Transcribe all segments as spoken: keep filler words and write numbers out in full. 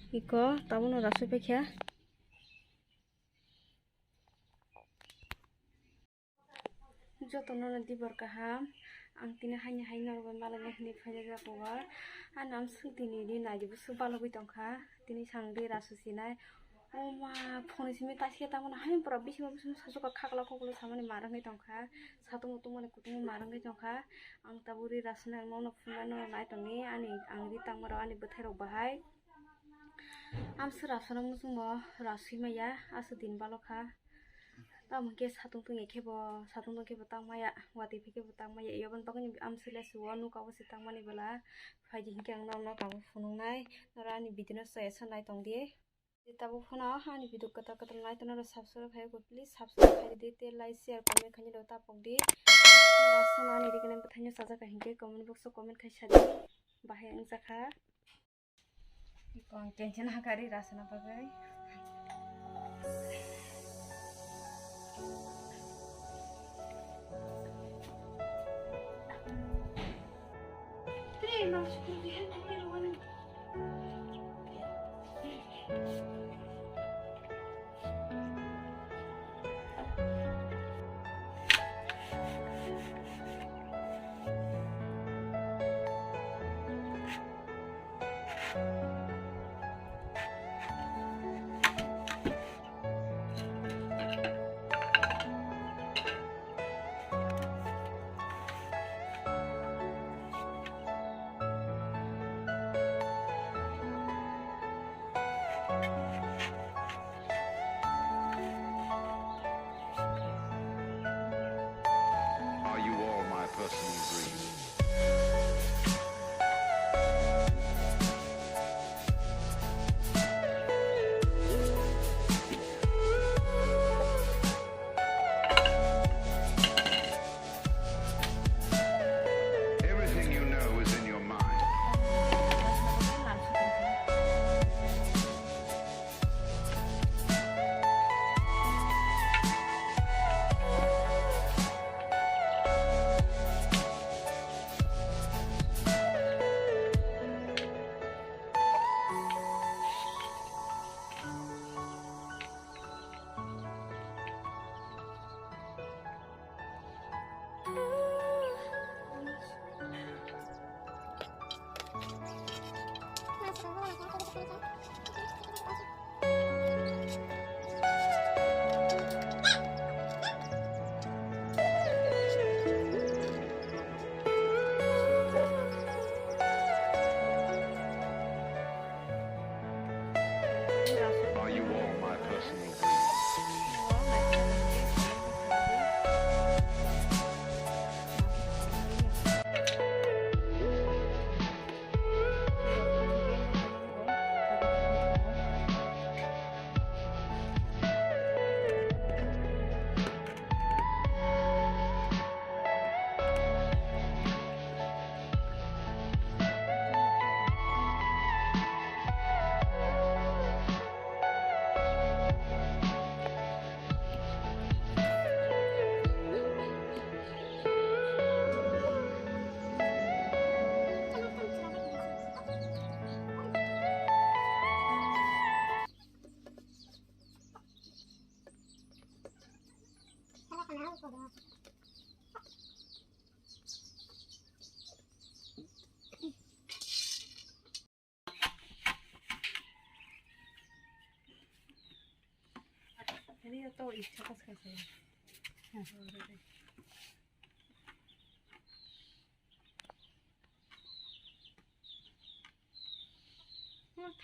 Iko tabukno rasu paikha. Jotono no dibor kaham. Ang tini haini hai norok bai malaina hinwi phaijak jago. Ani amswk tini di naidi bwswk balogwi tongkha. Tini sang di rasu sinai. O ma, phone simi taske tamo na haino pura bising bising sasuka khakla khuklo samani marwngwi tongkha. Satung tungmani kutung marwngwi tongkha. Ang tabuk ri rasuna ang nono phunai nono nai tongni ani ang ri tangmaro ani bwthairok bahai. Amswk rasuna muchungbo rasui maya aswk din balokha. Tamo khe satung tungya khebo, satung tungya khebo tangmaya, watwi phai khebo tangmaya, yaboni bagwino amswk le suo nuka o se tangmani bwla. Phaidi hinkhe ang norok no tabuk phunuknai, norok ani video no chaya sa nai tongdi. Tabuk phano ani video kwtal kwtal nai tongna rok subscribe khai kho, please subscribe khai di, tei like, share, comment khai ni rok tapok di. Norok swngnani riknai bwthaino chajak kha hinkhe comment box o comment khai sadi, bahai wngjakha. Ang tension hakari rasana bagwi. Are you all my personal dream? Everything you know is in your mind. Are you all my personal dream?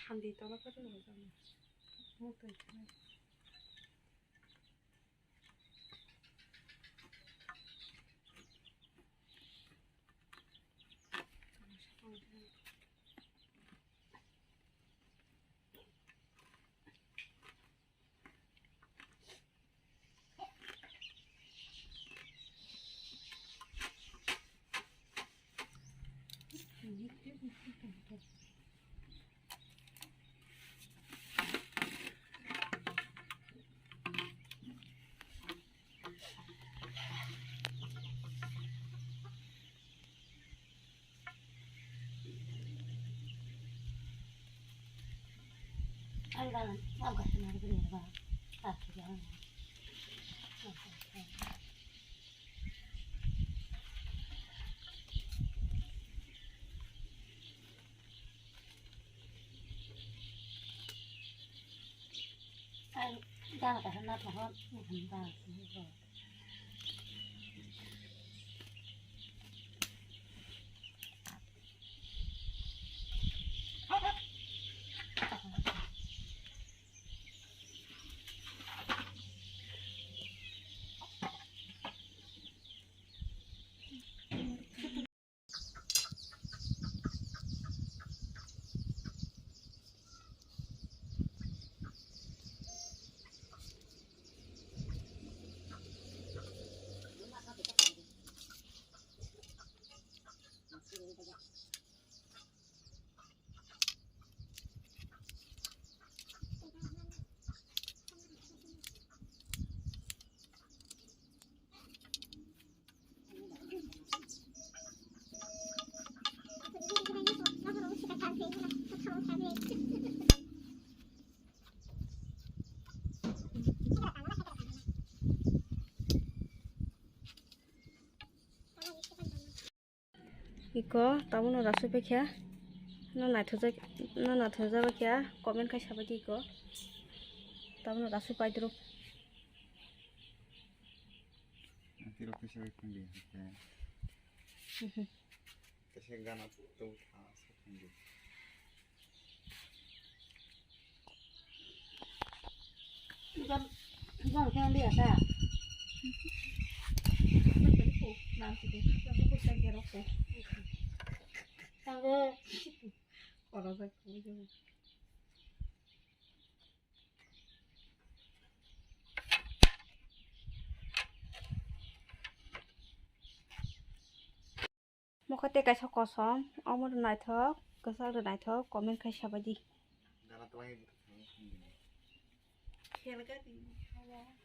Thandi tola khe rw jani. Iko tabuno rasu paikha, no naithokjak, no naithokjak kha, comment khai sabai di iko. Tabuno rasu paidrop. Tiro kisa bai phang di. Kisa gana tu tha sa phang di. Jam, jam khe liya sa. Nang sidi, nang sidi, nang sidi. Tanggo. Oro jai. Mokhe tei kaisa kosom, omo naithok, kwchak naithok, comment khai sabai di. Gana twlangwi bwthwk thangwi thangwi.